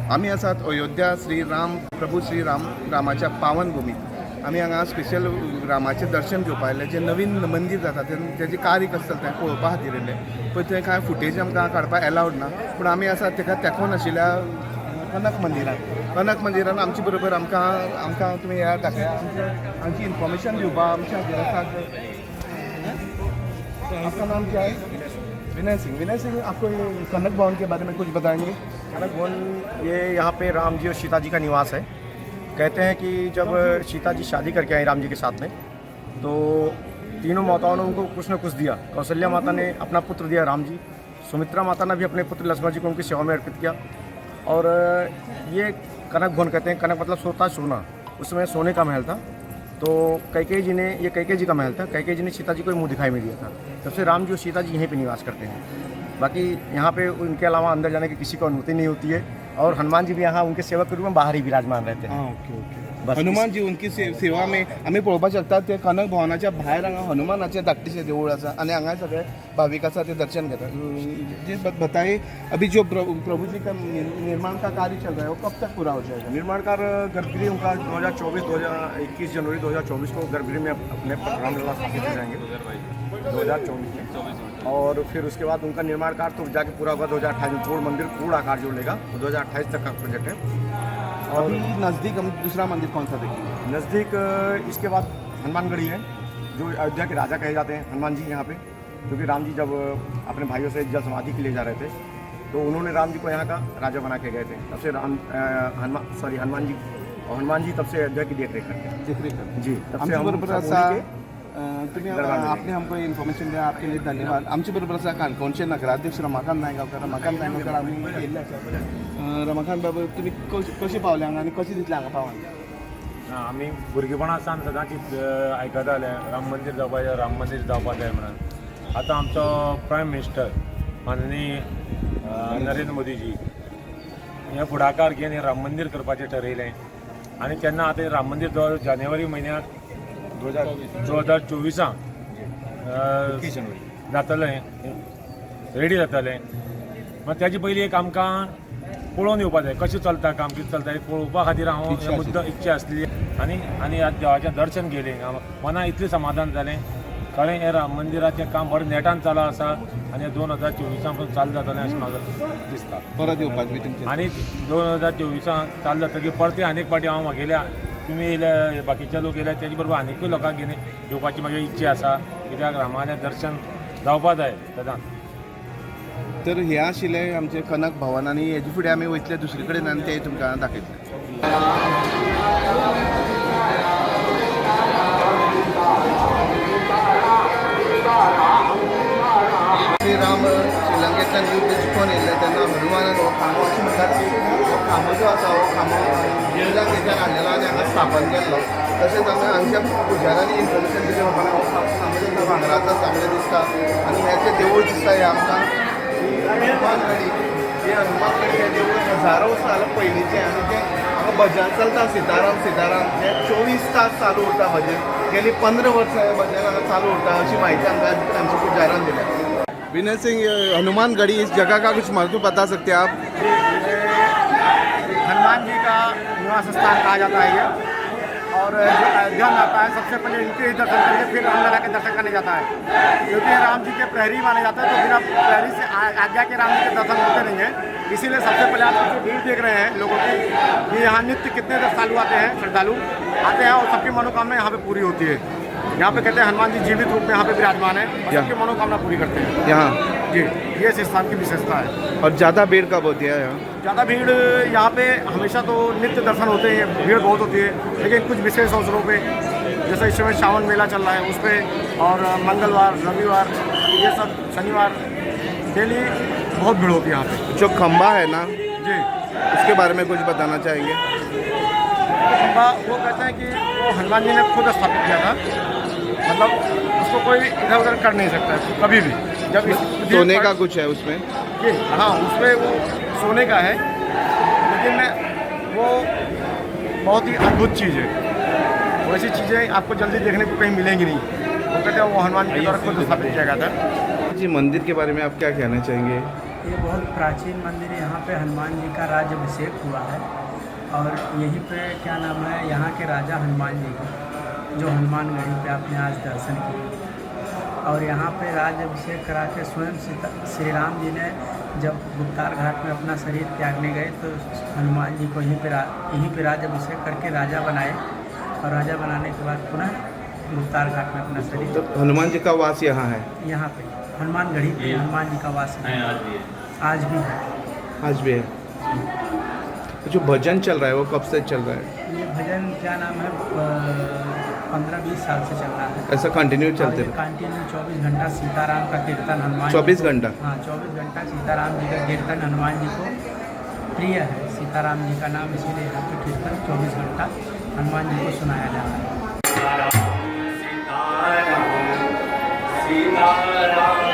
आमी आसात अयोध्या श्री राम प्रभू श्री राम रामाच्या पावन भुमीत. आमी हांगा स्पेशल रामाचें दर्शन घेवपा आयिल्ले. जें नवीन मंदीर जाता तेजें कार्य कशें चलता तें पळोवपा खातीर येयल्ले. पळय, थंय कांय फुटेज आमकां काडपाक एलावड ना, पूण आमी आसात तेका तेंकून आशिल्ल्या कनक मंदिरान. कनक मंदिरान आमचे बरोबर आमकां आमकां तुमी येयात, दाखया. आमचें आमची इन्फॉर्मेशन दिवपा आमच्या खातीर आसात. आपका नाम क्या है? विनय सिंह. विनय सिंह, आपको ये कनक भवन के बारे में कुछ बताएंगे? कनक भवन, ये यहाँ पे राम जी और सीता जी का निवास है. कहते हैं कि जब सीता जी शादी करके आई राम जी के साथ में, तो तीनों माताओं ने उनको कुछ न कुछ दिया. कौशल्या माता ने अपना पुत्र दिया राम जी, सुमित्रा माता ने भी अपने पुत्र लक्ष्मण जी को उनकी सेवा में अर्पित किया और ये कनक भवन कहते हैं. कनक मतलब सोता सोना. उसमें सोने का महल था, तो कैकेयी जी ने, ये कैकेयी जी का महल था, कैकेयी जी ने सीता जी को मुँह दिखाई में दिया था. तब से राम जी और सीता जी यहीं पे निवास करते हैं. बाकी यहाँ पे उनके अलावा अंदर जाने की किसी को अनुमति नहीं होती है और हनुमान जी भी यहाँ उनके सेवक के रूप में बाहर ही विराजमान रहते हैं. आं, ओके ओके. बस. हनुमान जी उनकी सेवा में. आमी पळोवपाक शकतात, ते कनक भवनाच्या भायर हांगा हनुमानाचें धाकटेशें देवूळ आसा आनी हांगा सगळे भावीक आसा, ते दर्शन घेतात. जी बताइए, अभी जो प्रभु जी का निर्माण का कार्य चल रहा है, वो कब तक पूरा हो जाएगा? निर्माण कार्य गर्भगृह उनका 2024, 2021 जनवरी 2024 को गर्भगृह में अपने रामलला स्थापित हो जाएंगे 2024 में और फिर उसके बाद उनका निर्माण कार्य तो जाके पूरा होगा 2028 में. पूर्ण मंदिर पूर्ण आकार जोड़ लेगा, वो 2028 तक का प्रोजेक्ट है और अभी नज़दीक हम दूसरा मंदिर कौन सा देखेंगे? नज़दीक इसके बाद हनुमानगढ़ी है, जो अयोध्या के राजा कहे जाते हैं हनुमान जी यहाँ पे, क्योंकि राम जी जब अपने भाइयों से जल समाधि के लिए जा रहे थे, तो उन्होंने राम जी को यहाँ का राजा बना के गए थे. तब से राम हनुमान, सॉरी, हनुमान जी और हनुमान जी तब से अयोध्या की देख रेख करते हैं. देखरेख करते. जी, तब से आमचे हम बरोबर सब आसा उन्हीं के तुम्ही दरबार में. आपने हमको इन्फॉर्मेशन दिया, आपके लिए धन्यवाद. आमचे बरोबर आसा काणकोणचे नगराध्यक्ष रमाकांत नायगांवकर. रमाकांत नायगांवकर, आमी येयल्ले आसा. रमाकांत बाबू, तुमी कशें पावले हांगा आनी कशें दिसलें हांगा पावन? ना, आमी भुरगेपणा सावन सदांच आयकताले, राम मंदीर जावपा जाय, राम मंदीर जावपा जाय म्हणून. आतां आमचो प्रायम मिनिस्टर माननीय नरेंद्र मोदीजी हे फुडाकार घेवन हें राम मंदीर करपाचें ठरयलें आनी तेन्ना आतां हें राम मंदीर जो जानेवारी म्हयन्याक 2024 जनवरी जातलें, रेडी जातलें. मागीर तेजे पयलीं एक आमकां पळोवन येवपा जाय, कशें चलता काम, कितें चलता हें पळोवपा खातीर हांव इच्छा हे मुद्दो इच्छा आसली आनी आनी आज देवाचें दर्शन घेयलें, मना इतलें समाधान जालें. खरें, हें राम मंदिराचें काम बरें नेटान चालू आसा आनी 2024 पसून चालू जातलें अशें म्हाका दिसता. परत येवपाक बी तुमचें? आनी 2024 चालू जातकीर परतें आनीक फावटी हांव म्हागेल्या, तुमी येयले, बाकीचे लोक येयले, तेजे बरोबर आनिकूय लोकांक घेवन येवपाची म्हाजी इच्छा आसा, कित्याक रामालें दर्शन जावपा जाय सदांच. तर हे आशिल्ले आमचे कनक भवन आनी हेजे फुडें आमी वयतले दुसरे कडेन आनी ते तुमकां दाखयतले. श्री राम श्रीलंकेंतल्यान युद्ध जिखून येयल्ले तेन्ना हनुमानान हो खांबो, अशें म्हणटात की हो खांबो जो आसा, हो खांबो श्रीलंकेच्यान हाडलेलो आनी हांगा स्थापन केल्लो. तशेंच आमी हांगच्या पुजाऱ्यांनी इन्फॉर्मेशन दिलें प्रमाणे हो खांबो जो आसा भांगराचो चांगलें दिसता आनी हें जें देवूळ दिसता, हें आमकां हनुमानगडी. हे हनुमानगडी हें देवूळ हजारो साल पयलींचें आनी तें हांगा भजन चलता, सीताराम सीताराम, हें 24 तास चालू उरता भजन. गेली 15 वर्सां हें भजन हांगा चालू उरता, अशी म्हायती आमकां आमच्या पुजाऱ्यान दिल्या. विनय सिंह, हनुमान गढ़ी इस जगह का कुछ महत्व बता सकते हैं आप? हनुमान जी का निवास स्थान कहा जाता है ये और जो अयोध्या में आता है, सबसे पहले इनके ही दर्शन करके फिर रामलला के दर्शन करने जाता है, क्योंकि ये राम जी के प्रहरी माने जाते हैं, तो बिना प्रहरी से आज्ञा के राम जी के दर्शन होते नहीं हैं. इसीलिए सबसे पहले आप जो भीड़ देख रहे हैं लोगों की, कि यहाँ नित्य कितने श्रद्धालु आते हैं, श्रद्धालु आते हैं और सबकी मनोकामना यहाँ पे पूरी होती है. यहाँ पे कहते हैं हनुमान जी जीवित रूप में यहाँ पे विराजमान है और सबकी मनोकामना पूरी करते हैं. यहाँ? जी, ये इस स्थान की विशेषता है. और ज़्यादा भीड़ कब होती है यहाँ? ज़्यादा भीड़ यहाँ पे हमेशा तो नित्य दर्शन होते हैं, भीड़ बहुत होती है, लेकिन कुछ विशेष अवसरों पे, जैसे इस समय सावन मेला चल रहा है उस पर और मंगलवार, रविवार, ये सब, शनिवार, डेली बहुत भीड़ होती है यहाँ पे. जो खम्बा है ना, जी. उसके बारे में कुछ बताना चाहेंगे? खम्बा, वो कहते हैं कि वो हनुमान जी ने खुद स्थापित किया था, मतलब उसको कोई इधर उधर कर नहीं सकता है कभी भी. जब इस सोने का कुछ है उसमें? जी हाँ, उसमें वो सोने का है, लेकिन वो बहुत ही अद्भुत चीज़ है. वैसी चीज़ें आपको जल्दी देखने को कहीं मिलेंगी नहीं. वो कहते हैं वो हनुमान जी के द्वारा खुद स्थापित किया गया था. जी, मंदिर के बारे में आप क्या कहना चाहेंगे? ये बहुत प्राचीन मंदिर है। यहाँ पे हनुमान जी का राज्याभिषेक हुआ है और यहीं पे क्या नाम है, यहाँ के राजा हनुमान जी हैं, जो हनुमानगढ़ी पे आपने आज दर्शन किए। और यहाँ पे राज्याभिषेक करा के स्वयं सीता श्री राम जी ने जब गुप्तार घाट में अपना शरीर त्यागने गए तो हनुमान जी को यहीं पे राज्याभिषेक करके राजा बनाए और राजा बनाने के बाद पुनः गुप्तार घाट में अपना शरीर। तो हनुमान जी का वास यहाँ है? यहाँ पे हनुमानगढ़ी पे हनुमान जी का वास है, आज भी है। आज भी है। जो भजन चल रहा है, वो कब से चल रहा है? ये भजन, क्या नाम है, 15-20 साल से चल रहा है। ऐसा कंटिन्यू चलते रहे? कंटिन्यू 24 घंटा सीताराम का कीर्तन हनुमान जी 24 को- घंटा? हाँ, 24 घंटा सीताराम जी का कीर्तन। हनुमान जी को प्रिय है सीताराम जी का नाम, इसीलिए यहाँ पे कीर्तन 24 घंटा हनुमान जी को सुनाया जाता है। सीताराम।